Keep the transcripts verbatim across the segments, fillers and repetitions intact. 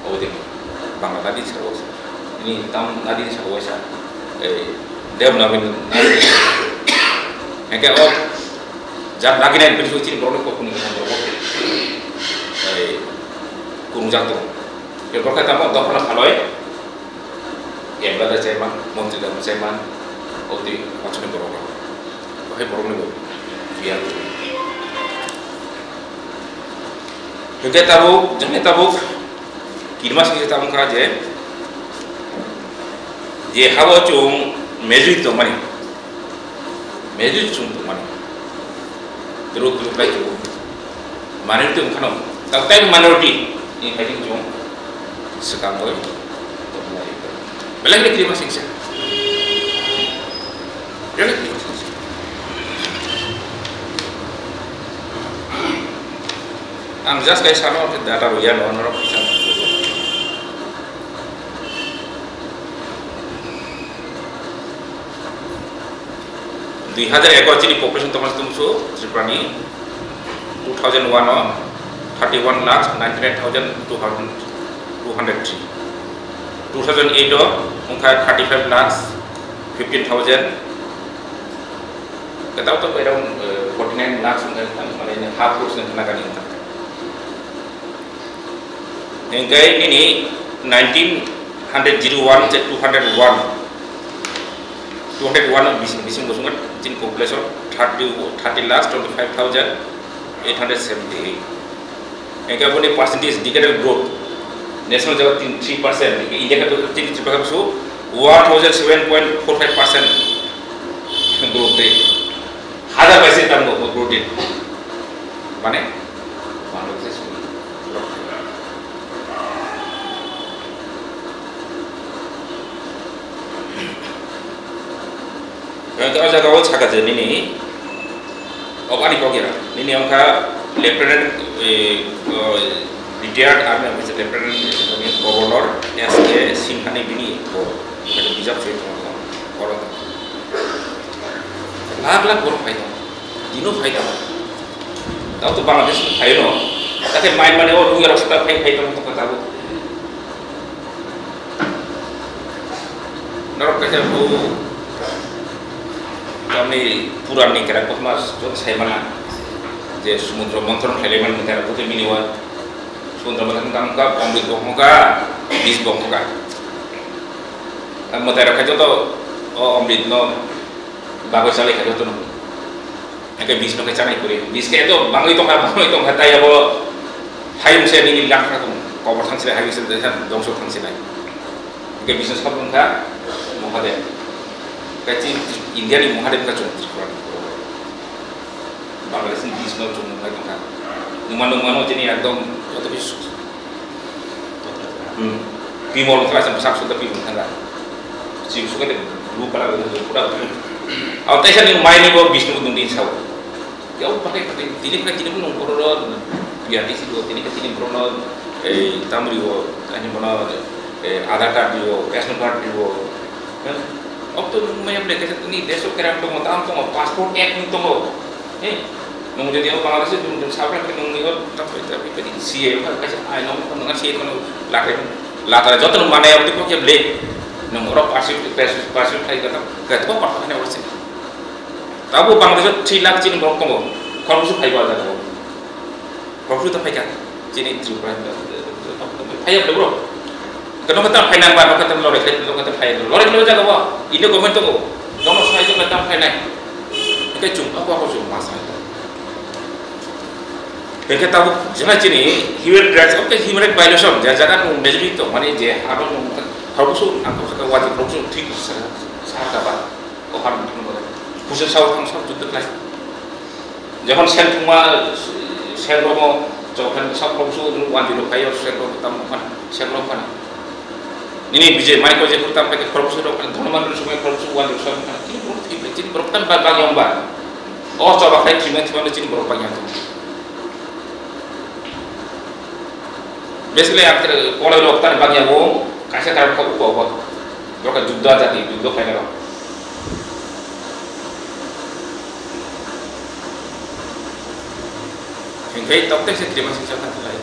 Abo de Bangla nadi sabo sa. Ini tam nadi sabo sa. Eh, Dev Nabin nadi. Hingke o jat nagi nai pil suci borok ko kunu kunu borok. Eh, kurung jat to. Ke borok tamo dokhana phaloi. M L A chairman, montri da chairman, oti ochone borok. Bahai borok ni bo. Iya. Hingke tabuk, jani tabuk, kirmas kisa tabuk kha je, je habo chung majority tongmani, majority chung tongmani, teruk teruk lai chung, minority wngkhano, tak tai minority ni khai chung swkang oi tongmani, belai belai kirima siksa, belai kirima siksa. Ang just kaisa no data rwya no norok kisa. Dui hazar eko chini population tongma tumsu Tripura ni two thousand one o thirty one lakhs ninety nine thousand two hundred three, two thousand eight o wngkha thirty five lakhs fifteen thousand. Ketau to around, eh, forty nine lakhs wngkha, mane half crores ni khana kani wngkha. Hingke nini nineteen hundred zero one je two hundred one, two hundred one bising bising bosong chin population thirty, thirty lakhs twenty five thousand eight hundred seventy eight. Hingke aboni percentage decadal growth, national jaga tin three percent, India ke tin three percent so one thousand seven point four five percent growth rate. Hazar bai se tam bo growth rate. Mane, Bangladesh. Hingke o jaga o saka je nini, o ani kok ya, nini wngkha Lieutenant, eh, eh, retired army officer, Lieutenant Governor S K Sinha ni bini bo, bijap soi tongo, oro lakh lakh borok phai tongo, tino phai tongo, tamo to Bangladesh phai no, tate mai mane o Rohingya rok sita phai phai tongo, tabuk. Norok kaisa bu tamni puran ni kerak kothoma jot sai mana je sumudro montron khailai man mwtai rok bini wa sumudro montron kam ka omrit bo ka bis bo ka mwtai rok khaito to o omrit no bagwi chalai khaito to. Hingke bis no khe chanai kwrwi. Bis khe to bangwi tongkha, bangwi tongkha, tai abo hayung se nini lakha tong, kobor thang se hayung se desa dongso thang se nai. Hingke bis no sab wngkha Mahadev. Kachi India ni Mahadev ka chung Tripura ni. Bangladesh ni bis no chung nai tongkha. Numa numa no chini ekdom joto bis Hmm. Bimol wngkha, sak sunda bimol wngkha. Chini suka de blue color wngkha, pura blue. Aw, taisa ni mai ni bo Bishnu dung din sao. Ya, o pakai pakai, tini pakai tini pun nong kororo, biar di situ, tini ke tini brono, eh, tamri wo, ani bono, eh, Aadhaar card di wo, ration card di wo. Kan? Okto nung maya blek kesa tini deso kerak tongo, tam tongo, passport ek ni tongo. He, nung jodi o Bangladesh dun dun sabra ke nung ni o tap tap tap tap C A ka ka ai nung ko nung C A ko nung latre latre joto nung mane abdi ko ke ble nung oro passport passport passport thai ka ta ka ko pa ne wasi. Tabo Bangladesh three lakh chini borok tongo. Khoroksa phai ba jaga o. Khoroksa ta phai ka. Chini Tripura, phaiya bro. Kano kata phai nang ba, kata lore khlai, kano kata phai lore khlai jaga ba. Indo government to ko. Dono sai to kata phai nang. Eke chung apa ko chung masa. Eke tabu jana chini human rights, oke, human rights violation ja jaga nung majority to mane je aro nung khoroksa ang ko kata wajib khoroksa thik sa sa ka ba. O har nung ko. Kusa sao thang sao jut lai. Jokhon sel thwngma, sel rogo, jokhon sak rok su, wandi rok kaiyo, sel rok tam, sel rok pan. Nini bije, mai ko je kurtam pakai korok su rok, dhono man rok sumai korok su, wandi rok sumai, chini borok thik, chini borok tan ba, ba, yang ba. O choba khai thwima, thwima, chini borok ba, yang. Basically, ang kere kolai rok tan ba, yang bo, kaisa karon ka upa, upa. Borok juddo jati, juddo khai rok. Hingke tokte se krima singsa khan lai.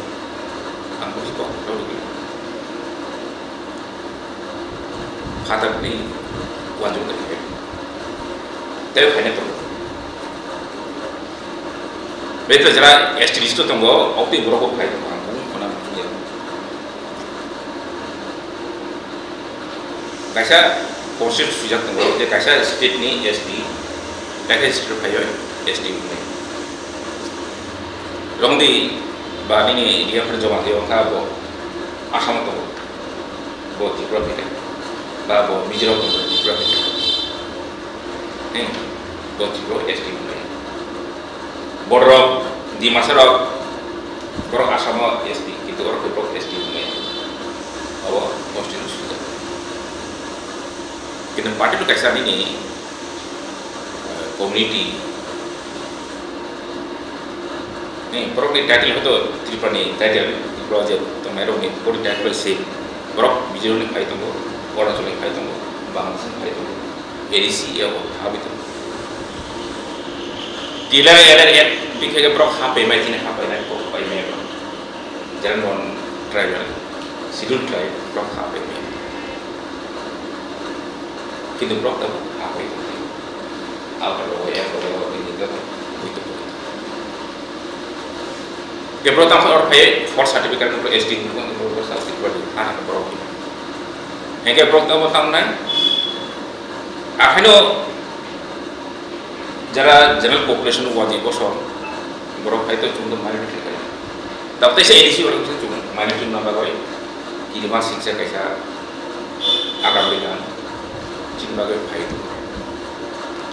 Ang buji kok, tau lagi. Phatarni uanjukni khe tei phaina tongo. Betha jera S T list tongo, obtwi borok bo phai tongo, ang bung khona bung ya. Kaisa constitution swijak tongo, je kaisa state ni S T, kaisa state phaio S T wngnai. Rongdi ba nini India phano joma tei wngkha bo Assam tongo, bo Tripura phai ba bo Mizoram tongo, Tripura phai. Hmm, bo Tripura S T wngnai. Borok, Dimasa rok, borok Assam o S T, kintu oro khe borok S T wngnai. Abo constitution swijak. Kintu party no kaisa nini, eh, community ni borok ni title hoto Tripura ni title, Tripura je tongnai rok ni borok ni title se borok Mizoram ni phai tongo, Arunachal ni phai tongo, Bangladesh ni phai tongo. A D C abo habwi tongo. Tila L R Act bikhe borok ha paimai, chini ha painai kok paimai abo. General non tribal, schedule tribe borok ha paimai. Kintu borok tabuk ha pai tongo. Abo abo abo abo ini joto bui tongo. Ke borok tamo or phai for certificate ko S T ko ko certificate ha ha borok. Hengke borok tamo tamo nai. Akheno jara general population wadi bosong borok hai to chwng to minority khai. Tabuk teisa A D C wala kisa chwng minority no bagwi kirima siksa kaisa agam bigan chini bagwi phai.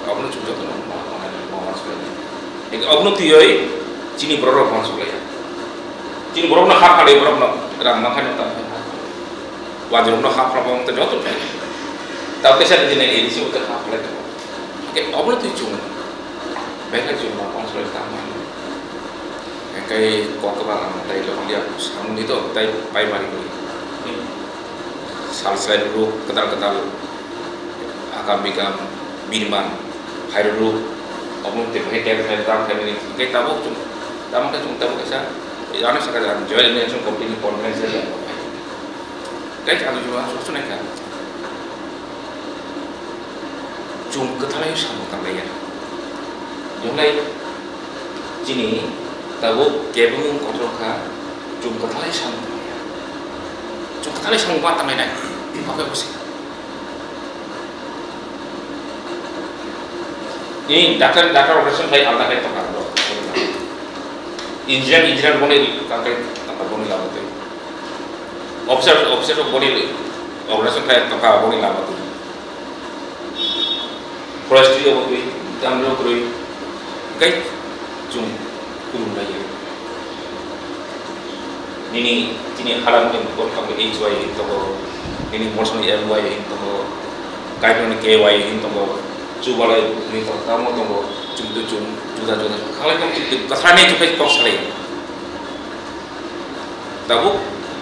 Abono chwng joto no ma ma ma ma. Abono tiyoi chini borok rok ma sulai. Chini borok no ha phalai borok no rang ma khai no ta. Wajrok no ha phalai borok no joto khai. Tabuk teisa ni jine A D C wala ha phalai. Ke abono twi chwng. Beka chwng ma kong sulai ta ma. Engkai kok ba ang tai lo ya samung ni to tai pai mari koi. Sal sai ru ketal ketal. Akam bikam birman. Hai ru. Omo te pai ter ter dam khai ni. Engkai tabuk chwng. Tabuk chwng tabuk sa. Ano saka jam join ni chwng company conference ya. Guys, ang jua susu neka. Chwng kwthalai samung tanglaiya. Jonglai chini tabuk kebengmung kotor kha, chwng kwthalai samung tanglaiya. Chwng kwthalai samung ma tanglainai. Oke, busi. Ini doctor, doctor operation khai alda khai tongkha. Engineer, engineer boni tangkai tongkha boni lama twi. Officer, officer boni organization khai tongkha boni lama twi. Forestry obo twi, tamni okroi, kai chung kulum lai. Nini, chini halam ni bor kamo H Y hin tongo, nini morsani M Y hin tongo, kaitoni K Y hin tongo, chubalai hin tongo, tamo tongo, chung tu chung, juda juda, khalai tong chung tu, kasane chung kai kok salai. Tabuk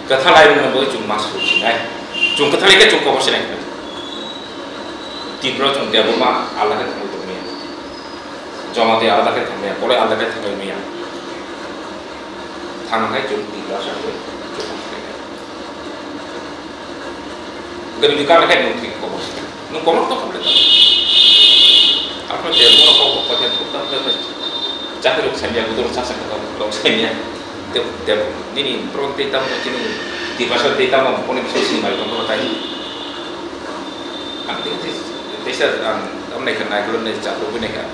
kwthalai rwna bagwi chwng ma suru sinai. Chwng kwthalai khe chwng kobor sinai. Tipra chwng Debbarma alada khe thangwi tongmaya. Jamatia alada khe thangmaya, Koloi alada khe thangwi maya. Thangna khai chwng Tiprasa khe chwng ma sinai. Gari di kar khai nung thik kobor sinai. Nung komor to komor ta. Apa dia mau kau kau pakai tukang ke ke. Cakri rok sanya, butuh rok sasa ke rok sanya. Dia dia nini pro tei tam chini di pasal tei tam poni bisa sini mai komor tai. Ang tei tei tei sa ang tam nai kan nai kulon nai cakri rok nai kan.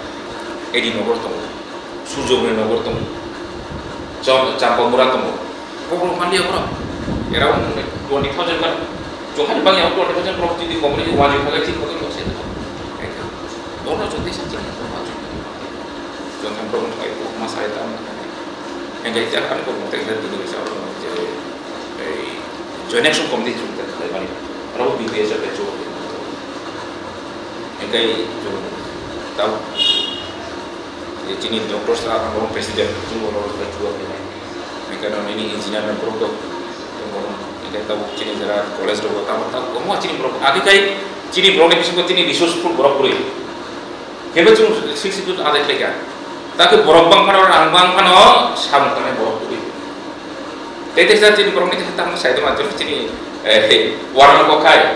Edi nogor tong. Surjo bini nogor tong. Cham champa mura tong. Borok manliya borok. Around twenty thousand man. Jokhani bangya twenty thousand borok jodi company wajib pakai, tin pakai, lose. Borok jodi sa chini borok wajib. Jokhani borok pakai, borok ma sai tam. Engkai jak ani borok tei tini sa borok je ei join action committee jung ta khai mani. Borok B P S ta chu. Engkai jung tau. Chini doctor sa borok president chu borok bai chu. Mekano nini engineer na borok to, borok, eke tabuk chini jara college rok tamo tamo komo chini borok. Agi kai chini borok ni bisingo chini resourceful borok bwrwi. Kebe chung six six ada khlai ka. Tapi borok bang phano, rang bang phano, samung tangnai borok bwrwi. Tei tei sa chini borok ni tamo sai tongma chini, eh, warang ko kai.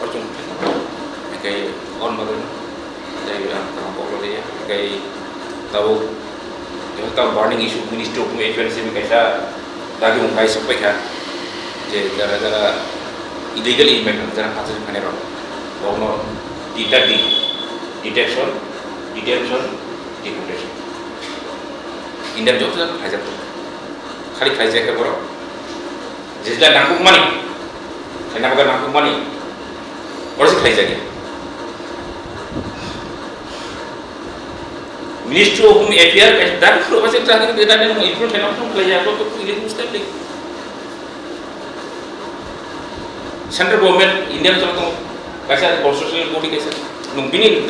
Or chung, okay, on bagwi, tei ang tamo poklo de, okay, tabuk, joto burning issue, Ministry of Home Affairs ni kaisa dagi mung kaisa paikha, je jara jara illegal immigrant, jara pathar phainai rok, borokno deter di, detection, detention, deportation. India joto jaga khaijak, khali khaijak khe borok. Jesa nangkukmani, khaina bagwi nangkukmani, oro se khlaijakya. Ministry of Home Affairs, kaisa dagi phuru kaisa dagi, dagi nang improve khaina phuru khlaijak, to, to, to, illegal step le. Central government, India ni joto kaisa constitutional body kaisa. Nung bini,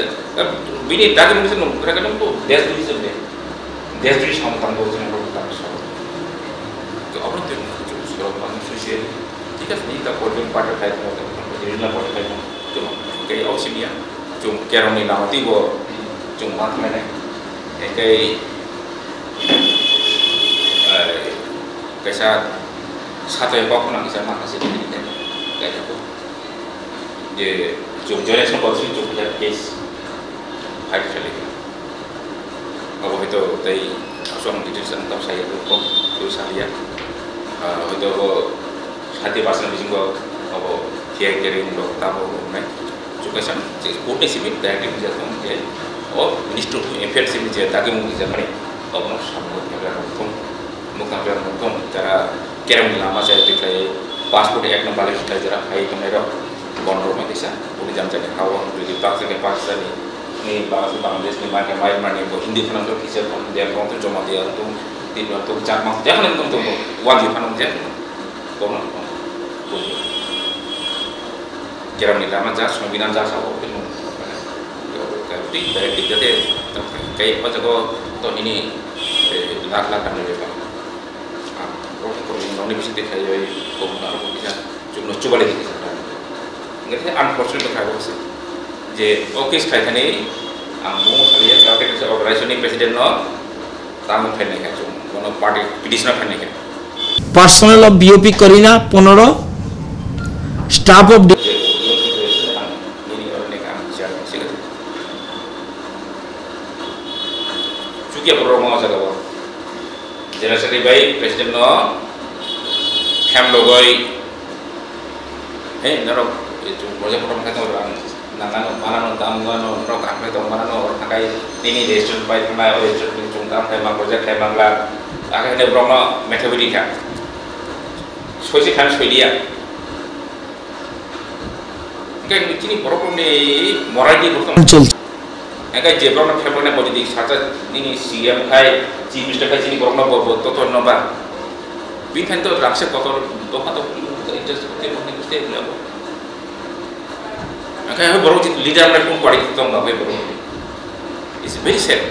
bini dagi nung se nung kra kra nung to desh dui se de. Desh dui samung tang do jeng ro tang so. To abo to nung to so tang so se. Thik ase, ni ta political party khai mo, regional party khai mo. To ke au se biya. Chung kerong ni lama ti bo chung ma khai nai. Ekai, eh, kaisa satoi kok nang kisa ma kasi ni kai ko. Je chung generation ko si chung ya case fight kali. Abo hoito tei aswk details ang tamo saya ko, ko saya. Ah, hoito abo thirty percent bisingo abo T I kering rok tamo nai. Chukaisa je court ni simi directive rijak tong je o Ministry of Affairs simi je dagi mung rijak mani, obono samung khe rijak tong, mukang rijak tong, jara kerem lama se tikhlai passport ek number le tikhlai jara hai tongnai rok, bon rok mai kisa, uni jam jani hawa jodi Pakistan, Pakistan ni, ni Bangladesh, Bangladesh ni mai khe Myanmar ni bo Hindi phano to kisa tong, dia phano to joma dia tong, tin phano to chakma, dia phano tong tong, wanji phano dia phano. Kono, kono. Kerang ni lama ja, songbinan ja sa o, kono. Tei direct dikjate, kai o jago to nini, eh, lakh lakh kan ni bepar. Ah, o ko ni noni bisi te khai oi, ko na ko bisa, chukno chubale dikjate. Ngai unfortunate khai o se. Je office khai thani, ang mo saliya, kate kisa organization ni president no, Tamo phainai kha chwng, bono party petition phainai kha. Personnel of B O P Karina, pondro, staff of the Chukia borok ma jaga o. General Secretary bai President no hem logoi. He, norok, eh, chung project kotor khai tongo, ang nangano, manano, damgano, norok kaham khai tong manano, oro thakai nini restaurant bai thangnai, o restaurant ni chung dam khai ma, project khai mangla, akhai hwnwi borokno methai bidi kha. Soisi khan soiliya. Hingke chini borok rokni morality borok tong. Chul. Hingke je borokno pheproknai bo jodi saksa nini C M khai, Chief Minister khai chini borokno bo, bo totor no ba. Bini thani to raksa kotor, tokha to interest te mo ni te mo. Angkhe borok leader bai kung kwari tong ba bai borok. It's very sad.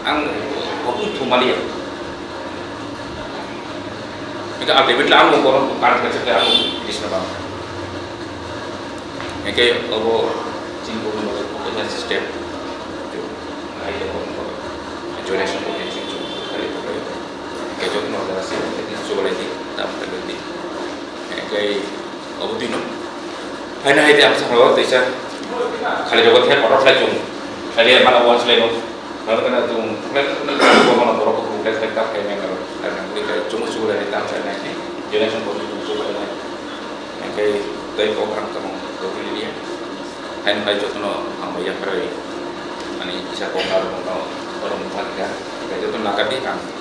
Ang hokung thumaliya. Angkhe ultimately ang borok party ka chakla ang disna ba. Angkhe obo chini borok ni bagwi kaisa step. Ai de borok ni bagwi. Joint action committee chini chini kari bagwi. Angkhe joto no jara se, chubalai di, tam khlai di. Angkhe obo dino. Haino hai de ang sakao teisa khali rogo the order khlai chung. Khali mana wan slai no. Mana kana chung khlai khlai khlai khlai khlai khlai khlai khlai khlai khlai khlai khlai khlai khlai chung chubalai di tam khlai nai. Joint action committee chung chubalai nai. Angkhe tei kok rang tamo rogwi liya. Haino hai jotono hambai yakarwi ani kisa kok rok no borok no phalika. Angkhe jotono nakar di ang.